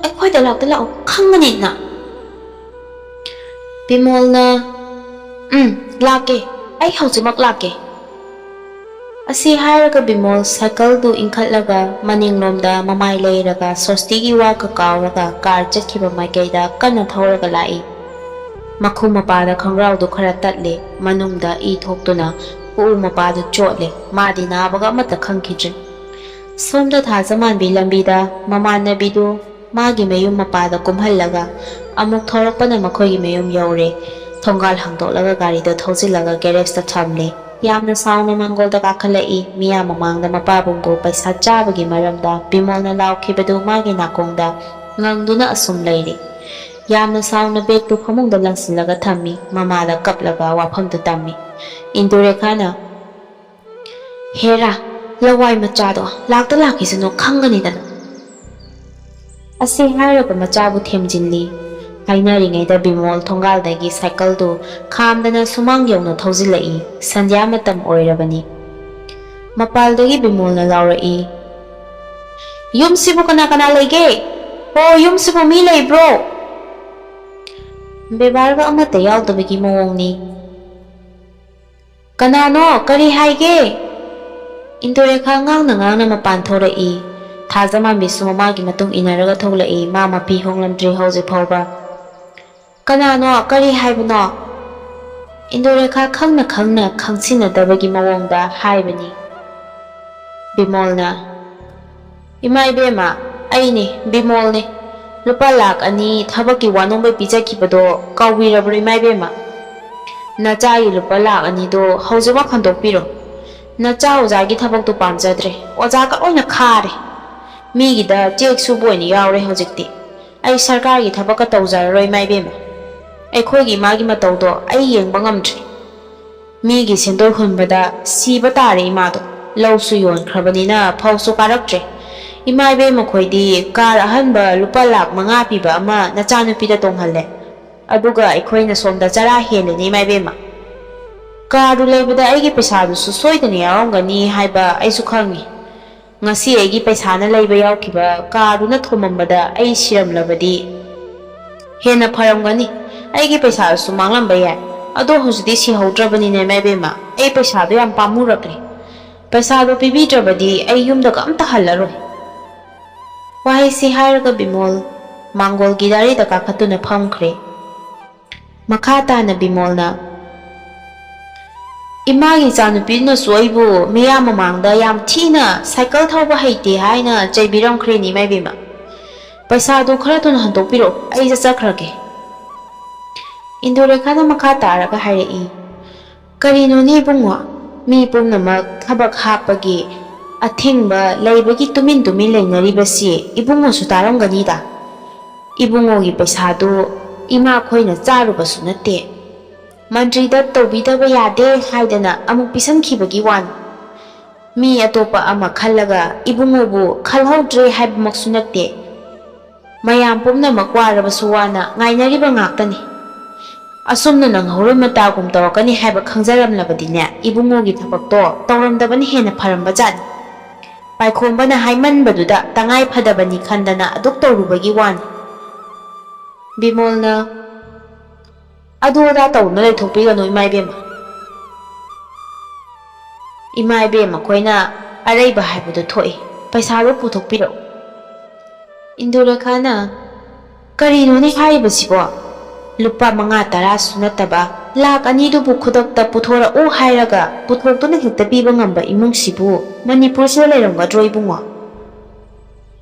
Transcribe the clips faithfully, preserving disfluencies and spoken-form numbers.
ꯑꯩꯈꯣꯏꯗ ꯂꯥꯛꯇ ꯂꯥꯛꯑꯣ, ꯈꯪꯒꯅꯤ ꯅꯪ꯫ ꯕꯤꯃꯣꯜꯅ, "ꯎꯝ, ꯂꯥꯛꯀꯦ, ꯑꯩ ꯍꯧꯖꯤꯛꯃꯛ ꯂꯥꯛꯀꯦ"꯫ ꯑꯁꯤ ꯍꯥꯏꯔꯒ ꯕꯤꯃꯣꯜ ꯁꯥꯏꯀꯜꯗꯨ ꯏꯟꯈꯠꯂꯒ ꯃꯅꯤꯡꯂꯣꯝꯗ ꯃꯃꯥꯏ ꯂꯩꯔꯒ ꯁ꯭ꯋꯁꯇꯤꯒꯤ ꯋꯥꯒ ꯀꯥꯎꯔꯒ ꯀꯥꯔ ꯆꯠꯈꯤꯕ ꯃꯥꯏꯀꯩꯗ ꯀꯟꯅ ꯊꯧꯔꯒ ꯂꯥꯛꯏ꯫ ꯃꯈꯨ ꯃꯄꯥꯗ ꯈꯣꯡꯒ꯭ꯔꯥꯎꯗꯨ ꯈꯔ ꯇꯠꯂꯦ, ꯃꯅꯨꯡꯗ ꯏ ꯊꯣꯛꯇꯨꯅ ꯈꯨꯎ ꯃꯄꯥꯗꯨ ꯆꯣꯠꯂꯦ꯫ ꯃꯥꯗꯤ ꯅꯥꯕꯒ ꯑꯃꯠꯇ ꯈꯪꯈꯤꯗ꯭ꯔꯦ꯫ ꯁꯣꯝꯗ ꯊꯥꯖꯃꯥꯟꯕꯤ ꯂꯝꯕꯤꯗ ꯃꯃꯥꯟꯅꯕꯤꯗꯨ ꯃꯥꯒꯤ ꯃꯌꯨꯝ ꯃꯄꯥꯗ ꯀꯨꯝꯍꯜꯂꯒ ꯑꯃꯨꯛ ꯊꯧꯔꯛꯄꯅ ꯃꯈꯣꯏꯒꯤ ꯃꯌꯨꯝ ꯌꯧꯔꯦ꯫ ꯊꯣꯡꯒꯥꯜ ꯍꯥꯡꯗꯣꯛꯂꯒ ꯒꯥꯔꯤꯗꯣ ꯊꯧꯖꯤꯜꯂꯒ ꯒꯦꯔꯦꯖꯇ ꯊꯝꯂꯦ꯫ ꯌꯥꯝꯅ ꯁꯥꯎꯅ ꯃꯥꯡꯒꯣꯜꯗ ꯀꯥꯈꯠꯂꯛꯏ꯫ ꯃꯤꯌꯥꯝ ꯃꯃꯥꯡꯗ ꯃꯄꯥꯕꯨꯡꯕꯨ ꯄꯩꯁꯥ ꯆꯥꯕꯒꯤ ꯃꯔꯝꯗ ꯕꯤꯃꯣꯜꯅ ꯂꯥꯎꯈꯤꯕꯗꯨ ꯃꯥꯒꯤ ꯅꯥꯀꯣꯡꯗ ꯉꯪꯗꯨꯅ ꯑꯁꯨꯝ ꯂꯩꯔꯤ꯫ ꯌꯥꯝꯅ ꯁꯥꯎꯅ ꯕꯦꯒꯇꯨ ꯐꯃꯨꯡꯗ ꯂꯪꯁꯤꯜꯂꯒ ꯊꯝꯃꯤ꯫ ꯃꯃꯥꯗ ꯀꯞꯂꯒ ꯋꯥꯐꯝꯗꯨ ꯇꯝꯃꯤ꯫ ꯏꯟꯗꯨꯔꯦꯈꯥꯅ, "ꯍꯦꯔꯥ, ꯂꯋꯥꯏ ꯃꯆꯥꯗꯣ ꯂꯥꯛꯇ ꯂꯥꯛꯈꯤꯁꯅꯨ, ꯈꯪꯒꯅꯤꯗꯅ"꯫ ꯑꯁꯤ ꯍꯥꯏꯔꯒ ꯃꯆꯥꯕꯨ ꯊꯦꯝꯖꯤꯜꯂꯤ꯫ ꯍꯥꯏꯅꯔꯤꯉꯩꯗ ꯕꯤꯃꯣꯜ ꯊꯣꯡꯒꯥꯜꯗꯒꯤ ꯁꯥꯏꯀꯜꯗꯨ ꯈꯥꯝꯗꯅ ꯁꯨꯃꯥꯡ ꯌꯧꯅ ꯊꯧꯖꯤꯜꯂꯛꯏ꯫ ꯁꯟꯙ꯭ꯌꯥ ꯃꯇꯝ ꯑꯣꯏꯔꯕꯅꯤ꯫ ꯃꯄꯥꯜꯗꯒꯤ ꯕꯤꯃꯣꯜꯅ ꯂꯥꯎꯔꯛꯏ, "ꯌꯨꯝꯁꯤꯕꯨ ꯀꯅꯥ ꯀꯅꯥ ꯂꯩꯒꯦ? ꯑꯣ, ꯌꯨꯝꯁꯤꯕꯨ ꯃꯤ ꯂꯩꯕ꯭ꯔꯣ?" ꯕꯦꯕꯥꯔꯒ ꯑꯃꯠꯇ ꯌꯥꯎꯗꯕꯒꯤ ꯃꯑꯣꯡꯅꯤ꯫ "ꯀꯅꯥꯅꯣ? ꯀꯔꯤ ꯍꯥꯏꯒꯦ?" ꯏꯟꯗꯨꯔꯦꯈꯥ ꯉꯥꯡꯅ ꯉꯥꯡꯅ ꯃꯄꯥꯟ ꯊꯣꯔꯛꯏ꯫ ꯊꯥꯖꯃꯥꯟꯕꯤꯁꯨ ꯃꯃꯥꯒꯤ ꯃꯇꯨꯡ ꯏꯟꯅꯔꯒ ꯊꯣꯛꯂꯛꯏ꯫ ꯃꯥ ꯃꯄꯤ ꯍꯣꯡꯂꯝꯗ꯭ꯔꯤ ꯍꯧꯖꯤꯛ ꯐꯥꯎꯕ꯫ "ꯀꯅꯥꯅꯣ? ꯀꯔꯤ ꯍꯥꯏꯕꯅꯣ?" ꯏꯟꯗꯨꯔꯦꯈꯥ ꯈꯪꯅ ꯈꯪꯅ ꯈꯪꯁꯤꯟꯅꯗꯕꯒꯤ ꯃꯑꯣꯡꯗ ꯍꯥꯏꯕꯅꯤ꯫ ꯕꯤꯃꯣꯜꯅ, "ꯏꯃꯥ ꯏꯕꯦꯝꯃ, ꯑꯩꯅꯤ, ꯕꯤꯃꯣꯜꯅꯤ꯫ ꯂꯨꯄꯥ ꯂꯥꯛ ꯑꯅꯤ ꯊꯕꯛꯀꯤ ꯋꯥꯅꯣꯝꯕꯩ ꯄꯤꯖꯈꯤꯕꯗꯣ ꯀꯥꯎꯕꯤꯔꯕ꯭ꯔꯣ, ꯏꯃꯥ ꯏꯕꯦꯝꯃ? ꯅꯆꯥꯒꯤ ꯂꯨꯄꯥ ꯂꯥꯛ ꯑꯅꯤꯗꯣ ꯍꯧꯖꯤꯛꯃꯛ ꯍꯟꯗꯣꯛꯄꯤꯔꯣ꯫ ꯅꯆꯥ ꯑꯣꯖꯥꯒꯤ ꯊꯕꯛꯇꯨ ꯄꯥꯝꯖꯗ꯭ꯔꯦ꯫ ꯑꯣꯖꯥꯒ ꯂꯣꯏꯅ ꯈꯥꯔꯦ꯫ ꯃꯤꯒꯤꯗ ꯆꯦꯛ ꯁꯨꯕ ꯑꯣꯏꯅ ꯌꯥꯎꯔꯦ ꯍꯧꯖꯤꯛꯇꯤ꯫ ꯑꯩ ꯁꯔꯀꯥꯔꯒꯤ ꯊꯕꯛꯀ ꯇꯧꯖꯔꯔꯣꯏ, ꯏꯃꯥ ꯏꯕꯦꯝꯃ꯫ ꯑꯩꯈꯣꯏꯒꯤ ꯏꯃꯥꯒꯤ ꯃꯇꯧꯗꯣ ꯑꯩ ꯌꯦꯡꯕ ꯉꯝꯗ꯭ꯔꯦ꯫ ꯃꯤꯒꯤ ꯁꯦꯟꯗꯣꯏ ꯍꯨꯟꯕꯗ ꯁꯤꯕ ꯇꯥꯔꯦ ꯏꯃꯥꯗꯣ꯫ ꯂꯧꯁꯨ ꯌꯣꯟꯈ꯭ꯔꯕꯅꯤꯅ ꯐꯧꯁꯨ ꯀꯥꯔꯛꯇ꯭ꯔꯦ꯫ ꯏꯃꯥ ꯏꯕꯦꯝꯃꯈꯣꯏꯗꯤ ꯀꯥꯔ ꯑꯍꯟꯕ ꯂꯨꯄꯥ ꯂꯥꯛ ꯃꯉꯥ ꯄꯤꯕ ꯑꯃ ꯅꯆꯥꯅꯨꯄꯤꯗ ꯇꯣꯡꯍꯜꯂꯦ꯫ ꯑꯗꯨꯒ ꯑꯩꯈꯣꯏꯅ ꯁꯣꯝꯗ ꯆꯔꯥ ꯍꯦꯜꯂꯤꯅꯦ, ꯏꯃꯥ ꯏꯕꯦꯝꯃ꯫ ꯀꯥꯔꯗꯨ ꯂꯩꯕꯗ ꯑꯩꯒꯤ ꯄꯩꯁꯥꯗꯨꯁꯨ ꯁꯣꯏꯗꯅ ꯌꯥꯎꯔꯝꯒꯅꯤ ꯍꯥꯏꯕ ꯑꯩꯁꯨ ꯈꯪꯉꯤ꯫ ꯉꯁꯤ ꯑꯩꯒꯤ ꯄꯩꯁꯥꯅ ꯂꯩꯕ ꯌꯥꯎꯈꯤꯕ ꯀꯥꯗꯨꯅ ꯊꯣꯝꯃꯝꯕꯗ ꯑꯩ ꯁꯤꯔꯝꯂꯕꯗꯤ ꯍꯦꯟꯅ ꯐꯔꯝꯒꯅꯤ꯫ ꯑꯩꯒꯤ ꯄꯩꯁꯥꯗꯨꯁꯨ ꯃꯥꯡꯂꯝꯕ ꯌꯥꯏ꯫ ꯑꯗꯣ ꯍꯧꯖꯤꯛꯇꯤ ꯁꯤꯍꯧꯗ꯭ꯔꯕꯅꯤꯅꯦ, ꯏꯃꯥ ꯏꯕꯦꯝꯃ, ꯑꯩ ꯄꯩꯁꯥꯗꯣ ꯌꯥꯝ ꯄꯥꯝꯃꯨꯔꯛꯂꯦ꯫ ꯄꯩꯁꯥꯗꯣ ꯄꯤꯕꯤꯗ꯭ꯔꯕꯗꯤ ꯑꯩ ꯌꯨꯝꯗꯒ ꯑꯝꯇ ꯍꯜꯂꯔꯣꯏ꯫ ꯋꯥꯍꯩꯁꯤ ꯍꯥꯏꯔꯒ ꯕꯤꯃꯣꯜ ꯃꯥꯡꯒꯣꯜꯒꯤ ꯗꯥꯔꯤꯗ ꯀꯥꯈꯠꯇꯨꯅ ꯐꯝꯈ꯭ꯔꯦ꯫ ꯃꯈꯥ ꯇꯥꯅ ꯕꯤꯃꯣꯜꯅ, "ꯏꯃꯥꯒꯤ ꯏꯆꯥꯅꯨꯄꯤꯗꯨꯅꯁꯨ ꯑꯩꯕꯨ ꯃꯤꯌꯥꯝ ꯃꯃꯥꯡꯗ ꯌꯥꯝ ꯊꯤꯅ ꯁꯥꯏꯀꯜ ꯊꯧꯕ ꯍꯩꯇꯦ ꯍꯥꯏꯅ ꯆꯩꯕꯤꯔꯝꯈ꯭ꯔꯦꯅꯦ, ꯏꯃꯥ ꯏꯕꯦꯝꯃ꯫ ꯄꯩꯁꯥꯗꯨ ꯈꯔ ꯊꯨꯅ ꯍꯟꯗꯣꯛꯄꯤꯔꯛꯑꯣ, ꯑꯩ ꯆꯠꯆꯈ꯭ꯔꯒꯦ꯫" ꯏꯟꯗꯨꯔꯦꯈꯥꯅ ꯃꯈꯥ ꯇꯥꯔꯒ ꯍꯥꯏꯔꯛꯏ, "ꯀꯔꯤꯅꯣꯅꯦ ꯏꯕꯨꯡꯉꯣ, ꯃꯤ ꯄꯨꯝꯅꯃꯛ ꯊꯕꯛ ꯍꯥꯞꯄꯒꯤ ꯑꯊꯤꯡꯕ ꯂꯩꯕꯒꯤ ꯇꯨꯃꯤꯟ ꯇꯨꯃꯤꯟ ꯂꯩꯅꯔꯤꯕꯁꯤ ꯏꯕꯨꯡꯉꯣꯁꯨ ꯇꯥꯔꯝꯒꯅꯤꯗ꯫ ꯏꯕꯨꯡꯉꯣꯒꯤ ꯄꯩꯁꯥꯗꯨ ꯏꯃꯥꯈꯣꯏꯅ ꯆꯥꯔꯨꯕꯁꯨ ꯅꯠꯇꯦ꯫ ꯃꯟꯇ꯭ꯔꯤꯗ ꯇꯧꯕꯤꯗꯕ ꯌꯥꯗꯦ ꯍꯥꯏꯗꯅ ꯑꯃꯨꯛ ꯄꯤꯁꯟꯈꯤꯕꯒꯤ ꯋꯥꯅꯤ꯫ ꯃꯤ ꯑꯇꯣꯞꯄ ꯑꯃ ꯈꯜꯂꯒ ꯏꯕꯨꯡꯉꯣꯕꯨ ꯈꯜꯍꯧꯗ꯭ꯔꯦ ꯍꯥꯏꯕꯃꯛꯁꯨ ꯅꯠꯇꯦ꯫ ꯃꯌꯥꯝ ꯄꯨꯝꯅꯃꯛ ꯋꯥꯔꯕꯁꯨ ꯋꯥꯅ ꯉꯥꯏꯅꯔꯤꯕ ꯉꯥꯛꯇꯅꯤ꯫ ꯑꯁꯨꯝꯅ ꯅꯪꯍꯧꯔꯣꯏ ꯃꯇꯥꯒꯨꯝ ꯇꯧꯔꯛꯀꯅꯤ ꯍꯥꯏꯕ ꯈꯪꯖꯔꯝꯂꯕꯗꯤꯅꯦ, ꯏꯕꯨꯡꯉꯣꯒꯤ ꯊꯕꯛꯇꯣ ꯇꯧꯔꯝꯗꯕꯅ ꯍꯦꯟꯅ ꯐꯔꯝꯕ ꯖꯥꯠꯅꯤ꯫ ꯄꯥꯏꯈꯣꯝꯕꯅ ꯍꯥꯏꯃꯟꯕꯗꯨꯗ ꯇꯉꯥꯏ ꯐꯗꯕꯅꯤ ꯈꯟꯗꯅ ꯑꯗꯨꯛ ꯇꯧꯔꯨꯕꯒꯤ ꯋꯥꯅꯤ꯫" ꯕꯤꯃꯣꯜꯅ, "ꯑꯗꯨ ꯑꯗꯥ ꯇꯧꯗꯨꯅ ꯂꯩꯊꯣꯛꯄꯤꯒꯅꯨ, ꯏꯃꯥ ꯏꯕꯦꯝꯃ꯫ ꯏꯃꯥ ꯏꯕꯦꯝꯃ ꯈꯣꯏꯅ ꯑꯔꯩꯕ ꯍꯥꯏꯕꯗꯨ ꯊꯣꯛꯏ꯫ ꯄꯩꯁꯥꯗꯨ ꯄꯨꯊꯣꯛꯄꯤꯔꯛꯎ꯫" ꯏꯟꯗꯨꯔꯦꯈꯥꯅ, "ꯀꯔꯤꯅꯣꯅꯦ ꯍꯥꯏꯔꯤꯕꯁꯤꯕꯣ? ꯂꯨꯄꯥ ꯃꯉꯥ ꯇꯔꯥꯁꯨ ꯅꯠꯇꯕ ꯂꯥꯛ ꯑꯅꯤꯗꯨꯕꯨ ꯈꯨꯗꯛꯇ ꯄꯨꯊꯣꯔꯛꯎ ꯍꯥꯏꯔꯒ ꯄꯨꯊꯣꯛꯇꯨꯅ ꯍꯦꯛꯇ ꯄꯤꯕ ꯉꯝꯕ ꯏꯃꯨꯡꯁꯤꯕꯨ ꯃꯅꯤꯄꯨꯔꯁꯤꯗ ꯂꯩꯔꯝꯒꯗ꯭ꯔꯣ, ꯏꯕꯨꯡꯉꯣ?"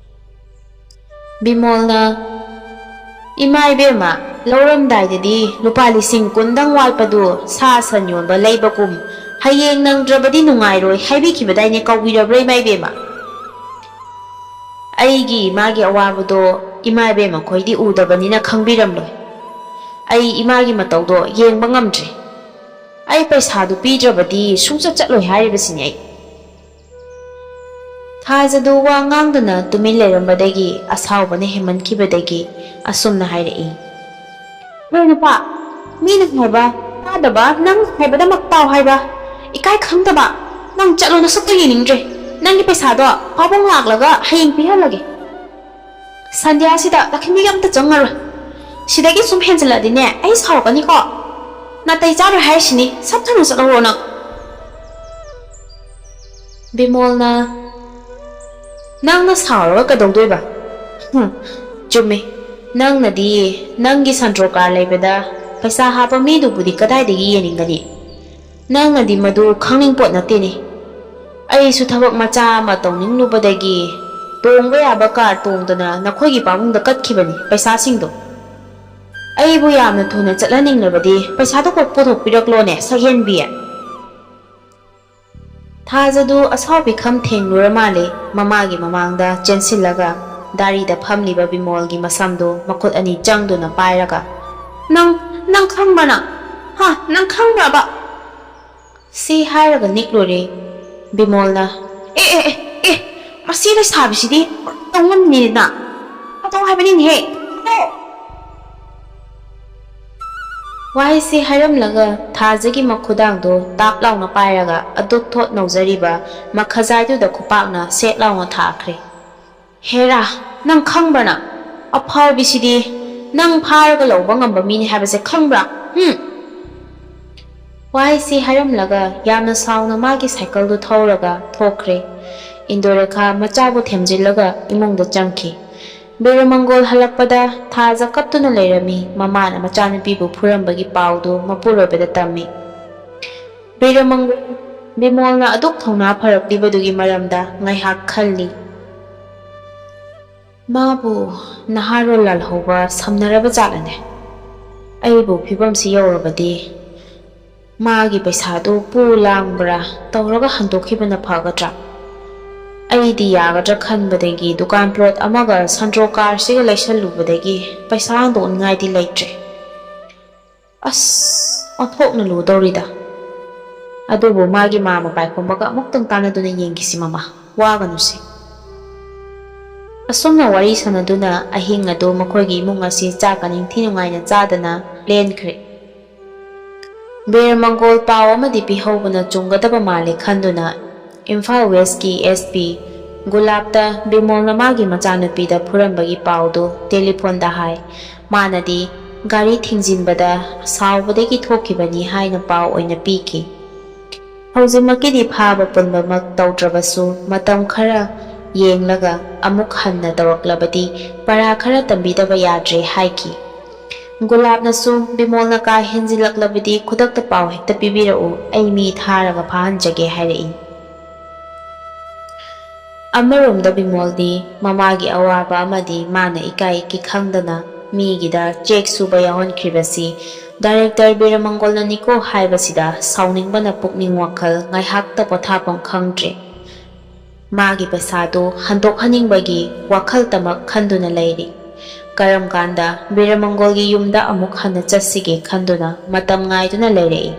ꯕꯤꯃꯣꯜꯅ, "ꯏꯃꯥ ꯏꯕꯦꯝꯃ, ꯂꯧꯔꯝꯗꯥꯏꯗꯗꯤ ꯂꯨꯄꯥ ꯂꯤꯁꯤꯡ ꯀꯨꯟꯗꯪ ꯋꯥꯠꯄꯗꯨ ꯁꯥ ꯁꯟ ꯌꯣꯟꯕ ꯂꯩꯕꯒꯨꯝ, ꯍꯌꯦꯡ ꯅꯪꯗ꯭ꯔꯕꯗꯤ ꯅꯨꯡꯉꯥꯏꯔꯣꯏ ꯍꯥꯏꯕꯤꯈꯤꯕꯗꯥꯏꯅꯦ, ꯀꯥꯎꯕꯤꯔꯕ꯭ꯔꯥ, ꯏꯃꯥ ꯏꯕꯦꯝꯃ?" ꯑꯩꯒꯤ ꯏꯃꯥꯒꯤ ꯑꯋꯥꯕꯗꯣ ꯏꯃꯥ ꯏꯕꯦꯝꯃ ꯈꯣꯏꯗꯤ ꯎꯗꯕꯅꯤꯅ ꯈꯪꯕꯤꯔꯝꯂꯣꯏ꯫ ꯑꯩ ꯏꯃꯥꯒꯤ ꯃꯇꯧꯗꯣ ꯌꯦꯡꯕ ꯉꯝꯗ꯭ꯔꯦ꯫ ꯑꯩ ꯄꯩꯁꯥꯗꯨ ꯄꯤꯗ꯭ꯔꯕꯗꯤ ꯁꯨꯡꯆꯠ ꯆꯠꯂꯣꯏ ꯍꯥꯏꯔꯤꯕꯁꯤꯅꯤ ꯑꯩ꯫ ꯊꯥꯖꯗꯨ ꯋꯥ ꯉꯥꯡꯗꯅ ꯇꯨꯃꯤꯟ ꯂꯩꯔꯝꯕꯗꯒꯤ ꯑꯁꯥꯎꯕꯅ ꯍꯦꯟꯃꯟꯈꯤꯕꯗꯒꯤ ꯑꯁꯨꯝꯅ ꯍꯥꯏꯔꯛꯏ, "ꯍꯦ ꯅꯨꯄꯥ, ꯃꯤꯅ ꯍꯥꯏꯕ ꯇꯥꯗꯕ, ꯅꯪ ꯍꯥꯏꯕꯗꯃꯛ ꯇꯥꯎ ꯍꯥꯏꯕ, ꯏꯀꯥꯏ ꯈꯪꯗꯕ, ꯅꯪ ꯆꯠꯂꯣ, ꯅꯁꯛꯇꯣ ꯌꯦꯡꯅꯤꯡꯗ꯭ꯔꯦ꯫ ꯅꯪꯒꯤ ꯄꯩꯁꯥꯗꯣ ꯄꯥꯕꯨꯡ ꯂꯥꯛꯂꯒ ꯍꯌꯦꯡ ꯄꯤꯍꯜꯂꯒꯦ꯫ ꯁꯟꯙ꯭ꯌꯥꯁꯤꯗ ꯂꯛꯈꯃꯤꯒ ꯑꯝꯇ ꯆꯪꯉꯔꯣꯏ꯫ ꯁꯤꯗꯒꯤ ꯁꯨꯝ ꯍꯦꯟꯖꯤꯜꯂꯛꯑꯗꯤꯅꯦ, ꯑꯩ ꯁꯥꯎꯔꯛꯀꯅꯤꯀꯣ꯫ ꯅꯥꯇꯩ ꯆꯥꯔꯣꯏ ꯍꯥꯏꯔꯤꯁꯤꯅꯤ, ꯁꯠ ꯊꯨꯅ ꯆꯠꯍꯧꯔꯣ ꯅꯪ꯫ ꯕꯤꯃꯣꯜꯅ, "ꯅꯪꯅ ꯁꯥꯎꯔꯒ ꯀꯩꯗꯧꯗꯣꯏꯕ?" "ꯍꯨꯝ, ꯆꯨꯝꯃꯦ꯫ ꯅꯪꯅꯗꯤ ꯅꯪꯒꯤ ꯁꯟꯇ꯭ꯔꯣꯀꯥꯔ ꯂꯩꯕꯗ ꯄꯩꯁꯥ ꯍꯥꯞꯄ ꯃꯤꯗꯨꯕꯨꯗꯤ ꯀꯗꯥꯏꯗꯒꯤ ꯌꯦꯡꯅꯤꯡꯒꯅꯤ? ꯅꯪꯅꯗꯤ ꯃꯗꯨ ꯈꯪꯅꯤꯡ ꯄꯣꯠ ꯅꯠꯇꯦꯅꯦ꯫ ꯑꯩꯁꯨ ꯊꯕꯛ ꯃꯆꯥ ꯑꯃ ꯇꯧꯅꯤꯡꯂꯨꯕꯗꯒꯤ ꯇꯣꯡꯕ ꯌꯥꯕ ꯀꯥꯔ ꯇꯣꯡꯗꯅ ꯅꯈꯣꯏꯒꯤ ꯄꯥꯕꯨꯡꯗ ꯀꯠꯈꯤꯕꯅꯤ ꯄꯩꯁꯥꯁꯤꯡꯗꯣ꯫ ꯑꯩꯕꯨ ꯌꯥꯝꯅ ꯊꯨꯅ ꯆꯠꯍꯟꯅꯤꯡꯂꯕꯗꯤ ꯄꯩꯁꯥꯗꯨ ꯀꯣꯛ ꯄꯨꯊꯣꯛꯄꯤꯔꯛꯂꯣꯅꯦ, ꯁꯛꯍꯦꯟꯕꯤ!" ꯊꯥꯖꯗꯨ ꯑꯁꯥꯎꯕꯤ ꯈꯝ ꯊꯦꯡꯂꯨꯔ ꯃꯥꯜꯂꯦ꯫ ꯃꯃꯥꯒꯤ ꯃꯃꯥꯡꯗ ꯆꯦꯟꯁꯤꯜꯂꯒ ꯗꯥꯔꯤꯗ ꯐꯝꯂꯤꯕ ꯕꯤꯃꯣꯜꯒꯤ ꯃꯁꯝꯗꯨ ꯃꯈꯨꯠ ꯑꯅꯤ ꯆꯪꯗꯨꯅ ꯄꯥꯏꯔꯒ, "ꯅꯪ, ꯅꯪ ꯈꯪꯕ꯭ꯔꯥ ꯅꯪ? ꯍꯥ, ꯅꯪ ꯈꯪꯕ꯭ꯔꯕ?" ꯁꯤ ꯍꯥꯏꯔꯒ ꯅꯤꯛꯂꯨꯔꯦ꯫ ꯕꯤꯃꯣꯜꯅ, "ꯑꯦ, ꯑꯦ, ꯑꯦ, ꯑꯦ, ꯃꯁꯤ ꯂꯩꯁꯥꯕꯤꯁꯤꯗꯤ ꯇꯧ ꯉꯝꯃꯤꯅꯤꯅ꯫ ꯊꯥꯗꯧ ꯍꯥꯏꯕꯅꯤꯅꯦꯍꯦ, ꯊꯥꯗꯧ!" ꯋꯥꯍꯩꯁꯤ ꯍꯥꯏꯔꯝꯂꯒ ꯊꯥꯖꯒꯤ ꯃꯈꯨꯗꯥꯡꯗꯨ ꯇꯥꯞ ꯂꯥꯎꯅ ꯄꯥꯏꯔꯒ ꯑꯗꯨꯛ ꯊꯣꯠ ꯅꯧꯖꯔꯤꯕ ꯃꯈꯖꯥꯏꯗꯨꯗ ꯈꯨꯄꯥꯛꯅ ꯁꯦꯠ ꯂꯥꯎꯅ ꯊꯥꯈ꯭ꯔꯦ꯫ "ꯍꯦꯔꯥ, ꯅꯪ ꯈꯪꯕ꯭ꯔꯥ ꯅꯪ? ꯑꯐꯥꯎꯕꯤꯁꯤꯗꯤ ꯅꯪ ꯐꯥꯔꯒ ꯂꯧꯕ ꯉꯝꯕ ꯃꯤꯅꯤ ꯍꯥꯏꯕꯁꯦ ꯈꯪꯕ꯭ꯔꯥ? ꯍꯨꯝ!" ꯋꯥꯍꯩꯁꯤ ꯍꯥꯏꯔꯝꯂꯒ ꯌꯥꯝꯅ ꯁꯥꯎꯅ ꯃꯥꯒꯤ ꯁꯥꯏꯀꯜꯗꯨ ꯊꯧꯔꯒ ꯊꯣꯛꯈ꯭ꯔꯦ꯫ ꯏꯟꯗꯨꯔꯦꯈꯥ ꯃꯆꯥꯕꯨ ꯊꯦꯝꯖꯤꯜꯂꯒ ꯏꯃꯨꯡꯗ ꯆꯪꯈꯤ꯫ ꯕꯤꯔꯃꯪꯒꯣꯜ ꯍꯜꯂꯛꯄꯗ ꯊꯥꯖ ꯀꯞꯇꯨꯅ ꯂꯩꯔꯝꯃꯤ꯫ ꯃꯃꯥꯅ ꯃꯆꯥꯅꯨꯄꯤꯕꯨ ꯐꯨꯔꯝꯕꯒꯤ ꯄꯥꯎꯗꯨ ꯃꯄꯨꯔꯣꯏꯕꯗ ꯇꯝꯃꯤ꯫ ꯕꯤꯔꯃꯪꯒꯣꯜ ꯕꯤꯃꯣꯜꯅ ꯑꯗꯨꯛ ꯊꯧꯅꯥ ꯐꯔꯛꯂꯤꯕꯗꯨꯒꯤ ꯃꯔꯝꯗ ꯉꯥꯏꯍꯥꯛ ꯈꯜꯂꯤ꯫ ꯃꯥꯕꯨ ꯅꯍꯥꯔꯣꯜ ꯂꯥꯜꯍꯧꯕ ꯁꯝꯅꯔꯕ ꯖꯥꯠꯂꯅꯦ? ꯑꯩꯕꯨ ꯐꯤꯕꯝꯁꯤ ꯌꯧꯔꯕꯗꯤ ꯃꯥꯒꯤ ꯄꯩꯁꯥꯗꯨ ꯄꯨ ꯂꯥꯡꯕ꯭ꯔꯥ ꯇꯧꯔꯒ ꯍꯟꯗꯣꯛꯈꯤꯕꯅ ꯐꯒꯗ꯭ꯔꯥ? ꯑꯩꯗꯤ ꯌꯥꯒꯗ꯭ꯔꯥ ꯈꯟꯕꯗꯒꯤ ꯗꯨꯀꯥꯟ ꯄ꯭ꯂꯣꯠ ꯑꯃꯒ ꯁꯟꯇ꯭ꯔꯣ ꯀꯥꯔꯁꯤꯒ ꯂꯩꯁꯜꯂꯨꯕꯗꯒꯤ ꯄꯩꯁꯥ ꯍꯟꯗꯣꯛꯅꯤꯡꯉꯥꯏꯗꯤ ꯂꯩꯇ꯭ꯔꯦ꯫ ꯑꯁ, ꯑꯣꯟꯊꯣꯛꯅ ꯂꯨꯗꯧꯔꯤꯗ꯫ ꯑꯗꯨꯕꯨ ꯃꯥꯒꯤ ꯃꯥꯃ ꯄꯥꯏꯈꯣꯝꯕꯒ ꯑꯃꯨꯛꯇꯪ ꯇꯥꯟꯅꯗꯨꯅ ꯌꯦꯡꯈꯤꯁꯤ ꯃꯃꯥ, ꯋꯥꯒꯅꯨꯁꯦ꯫ ꯑꯁꯨꯝꯅ ꯋꯥꯔꯤ ꯁꯥꯟꯅꯗꯨꯅ ꯑꯍꯤꯡ ꯑꯗꯨ ꯃꯈꯣꯏꯒꯤ ꯏꯃꯨꯡ ꯑꯁꯤ ꯆꯥꯛꯀ ꯅꯤꯡꯊꯤ ꯅꯨꯡꯉꯥꯏꯅ ꯆꯥꯗꯅ ꯂꯦꯟꯈ꯭ꯔꯦ꯫ ꯕꯤꯔ ꯃꯪꯒꯣꯜ ꯄꯥꯎ ꯑꯃꯗꯤ ꯄꯤꯍꯧꯕꯅ ꯆꯨꯝꯒꯗꯕ ꯃꯥꯜꯂꯦ ꯈꯟꯗꯨꯅ ꯏꯝꯐꯥꯜ ꯋꯦꯁꯀꯤ ꯑꯦꯁ ꯄꯤ ꯒꯨꯂꯥꯞꯇ ꯕꯤꯃꯣꯜꯅ ꯃꯥꯒꯤ ꯃꯆꯥꯅꯨꯄꯤꯗ ꯐꯨꯔꯝꯕꯒꯤ ꯄꯥꯎꯗꯨ ꯇꯦꯂꯤꯐꯣꯟꯗ ꯍꯥꯏ꯫ ꯃꯥꯅꯗꯤ ꯒꯥꯔꯤ ꯊꯤꯡꯖꯤꯟꯕꯗ ꯁꯥꯎꯕꯗꯒꯤ ꯊꯣꯛꯈꯤꯕꯅꯤ ꯍꯥꯏꯅ ꯄꯥꯎ ꯑꯣꯏꯅ ꯄꯤꯈꯤ꯫ ꯍꯧꯖꯤꯛꯃꯛꯀꯤꯗꯤ ꯐꯥꯕ ꯄꯨꯟꯕꯃꯛ ꯇꯧꯗ꯭ꯔꯕꯁꯨ, ꯃꯇꯝ ꯈꯔ ꯌꯦꯡꯂꯒ ꯑꯃꯨꯛ ꯍꯟꯅ ꯇꯧꯔꯛꯂꯕꯗꯤ ꯄꯔꯥ ꯈꯔ ꯇꯝꯕꯤꯗꯕ ꯌꯥꯗ꯭ꯔꯦ ꯍꯥꯏꯈꯤ꯫ ꯒꯨꯂꯥꯞꯅꯁꯨ ꯕꯤꯃꯣꯜꯅ ꯀꯥ ꯍꯦꯟꯖꯤꯜꯂꯛꯂꯕꯗꯤ ꯈꯨꯗꯛꯇ ꯄꯥꯎ ꯍꯦꯛꯇ ꯄꯤꯕꯤꯔꯛꯎ, ꯑꯩ ꯃꯤ ꯊꯥꯔꯒ ꯐꯥꯍꯟꯖꯒꯦ ꯍꯥꯏꯔꯛꯏ꯫ ꯑꯃꯔꯣꯝꯗ ꯕꯤꯃꯣꯜꯗꯤ ꯃꯃꯥꯒꯤ ꯑꯋꯥꯕ ꯑꯃꯗꯤ ꯃꯥꯅ ꯏꯀꯥꯏ ꯏꯀꯤ ꯈꯪꯗꯅ ꯃꯤꯒꯤꯗ ꯆꯦꯛ ꯁꯨꯕ ꯌꯥꯎꯍꯟꯈ꯭ꯔꯤꯕꯁꯤ ꯗꯥꯏꯔꯦꯛꯇꯔ ꯕꯤꯔꯃꯪꯒꯣꯜꯅꯅꯤꯀꯣ ꯍꯥꯏꯕꯁꯤꯗ ꯁꯥꯎꯅꯤꯡꯕꯅ ꯄꯨꯛꯅꯤꯡ ꯋꯥꯈꯜ ꯉꯥꯏꯍꯥꯛꯇ ꯄꯣꯊꯥꯐꯝ ꯈꯪꯗ꯭ꯔꯦ꯫ ꯃꯥꯒꯤ ꯄꯩꯁꯥꯗꯨ ꯍꯟꯗꯣꯛꯍꯟꯅꯤꯡꯕꯒꯤ ꯋꯥꯈꯜꯇꯃꯛ ꯈꯟꯗꯨꯅ ꯂꯩꯔꯤ꯫ ꯀꯔꯝ ꯀꯥꯟꯗ ꯕꯤꯔꯃꯪꯒꯣꯜꯒꯤ ꯌꯨꯝꯗ ꯑꯃꯨꯛ ꯍꯟꯅ ꯆꯠꯁꯤꯒꯦ ꯈꯟꯗꯨꯅ ꯃꯇꯝ ꯉꯥꯏꯗꯨꯅ ꯂꯩꯔꯛꯏ꯫